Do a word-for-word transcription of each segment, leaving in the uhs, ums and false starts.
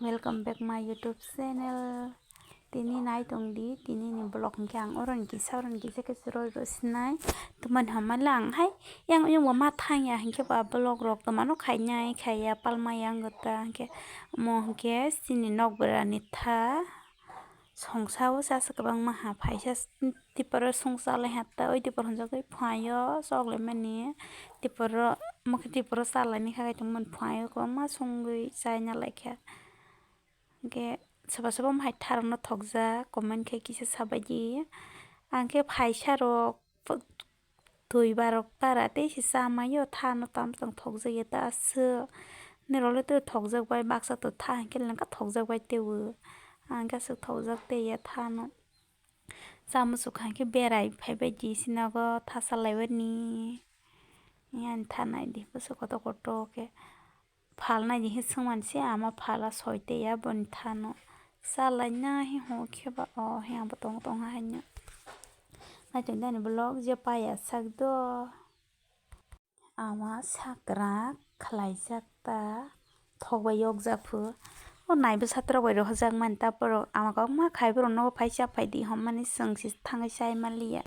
Welcome back my YouTube channel. Tini nai tong di, tini ni vlog hwnkhe ang oro ni kisa, oro ni kisa khe roi rw sinai. Tumani hamala ang hai yang yang bo ma thang ya hwnkhe ba vlog rok tongmano khainai khaiya palma yang gota hwnkhe mo hwnkhe chini nok bera ni tha. Songsa o sasa kwbangma ha phaisa tiporo songsa lai ha ta oi tipor hwnjagwi phaio chok lai mani tiporo mokhe tiporo cha lai ni kha tongmani phaio kwbangma songwi chai na lai kha. Hwnkhe sobo sobo hai tharokno thokjak comment khe kisa sabaidi. Ang khe phaisa rok twi barok para tei se chamaio thano tamo tong thokjakya ta aswk. Nirok le tei thokjak bai baksa to tha hinkhe lengkha thokjak bai teibo. Ang khe aswk thokjak teiya thano. Chamuchuk hai khe berai phaibai di sinogo tha salaibai ni. Ani tha naidi bwswk kotor kotor khe. Phalnai di hwn swngmani se ama phala soi tei ya boni thano. Chalaina hi hwn khe ba o hi ang bo tong tong haino. Naitok dani vlog je paya sak do. Ama sakra khlaijak ta thok bai yokjak phu. O naibo satrok bai rohorjak mani ta borok ama kok ma khai borok nogo phai cha phai di hwn mani chwng se thangwi chai manliya.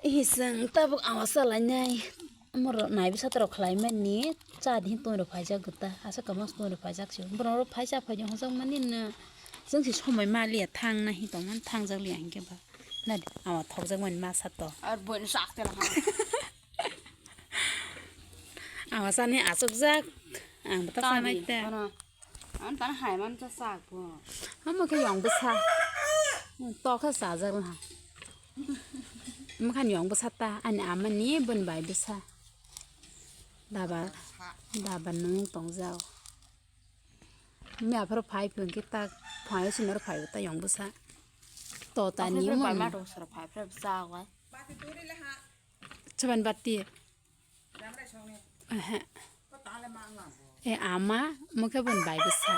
Ehe chwng tabuk awa chalainai. Omorok naibi satrok khlaimani cha di tongwi rok phaijak gota. Asa kwbangma tongwi rok phaijak se. Borok rok phai cha phaijak hwnjakmani no chwng se somoi maliya thangna hi tongmani thangjak liya hinkhe ba. Nadi awa thokjakmani ma sato. Ar boino sak tela ha. Awa sani achukjak. Ang bata sanai ta. Ano, ano tana hai man ta sak bo. Amo khe yong bwsa. To khe sajak na. Mokhan yong bwsa ta ani amani bun bai bwsa. Daba, daba nung tongjao. Mi apharo phai phung khe ta phai sinor phai ta yong bwsa. To ta ni mo. Bai ma to sara phai phai bwsa wa. Chaban bati. Ehe. E ama, mokhe bon bai bwsa.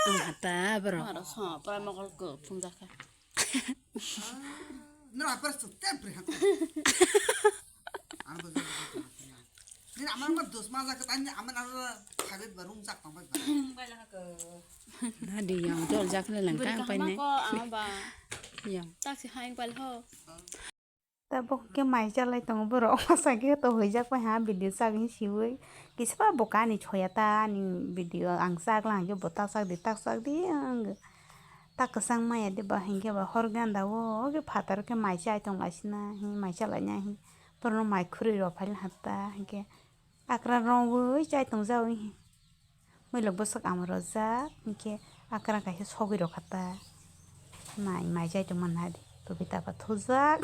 Ang hata bro. Aro so, pura mokol ko phungjak kha. No, apa su temple ha. Ang bo. Ni ama ma dos ma jak tani ama na habit barung jak tong bai. Nadi yang jol jak le lang kang pai ne. Ko ama ba. Yang. Taksi hain pal ho. Tabuk khe mai chalai tongo borok. Masa khe to huijak pai ha video chak hinwi siwi. Kisa ba bo kani choya ta ani video ang chak lang khe bo ta chak di, ta chak di ang. Ta kwchang maya de ba hinkhe ba hor ganda o khe phatar khe mai chai tong lai sina hi mai chalai na hi. Borok no mai khurui rok phai ha ta hinkhe. Akra rongwi chai tongjawi. Mwilok bwswk ama rojak, hinkhe akra kaisa sogwi rokha ta. Nai mai chai tongmani nadi, tubui tapa thujak.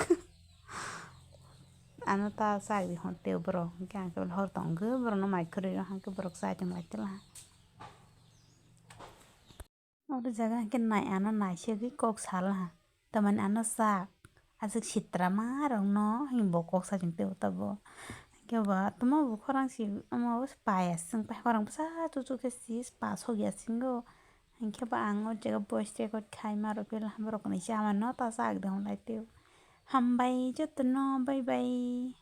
Ano ta chai di hwn tei borok, hinkhe ang khe hor tongkhe borokno mai khwrwi rw, hinkhe borok chai tongmani tila. Oro jaga hinkhe nai ano naisegwi kok salaha. Tamani ano sak aswk sitra ma rokno hinwi bo kok sajak tei tabuk. Hinkhe bo tamo bo khorang si omo paya se chwng pai khorang bwsa chuchuk khe si pa sokya singo. Hinkhe bo ang o jaga voice record khai ma rw pila borok ni chamano ta sak de hwn lai tei. Hambai jotono bye bye.